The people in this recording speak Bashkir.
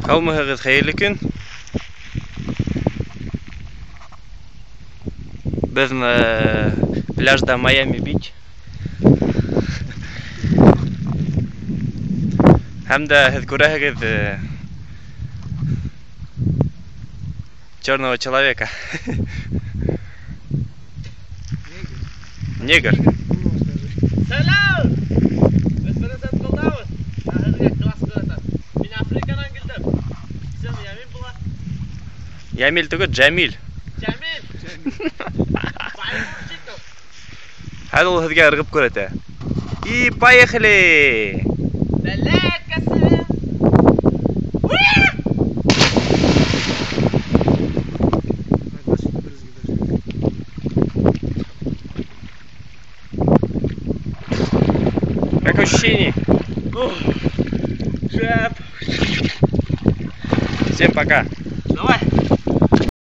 Һаумыһығыҙ, хәйерле көн. Беҙ пляжда Майами Бич. Һәм дә һеҙ күрәһегеҙ черного человека. Негр. Сәләм! Беҙ беренсе ҡылдабыҙ. Һеҙгә класс күрһәтәм. Мин Африканан килдем. Исемем Ямил була. Ямил түгел, Джамил. Джамил. Байбурчиков. Хәҙер ул һеҙгә ырғып күрһәтә. И поехали! Бәләкәсем. Как ощущение? Шәп. Всем пока. Давай.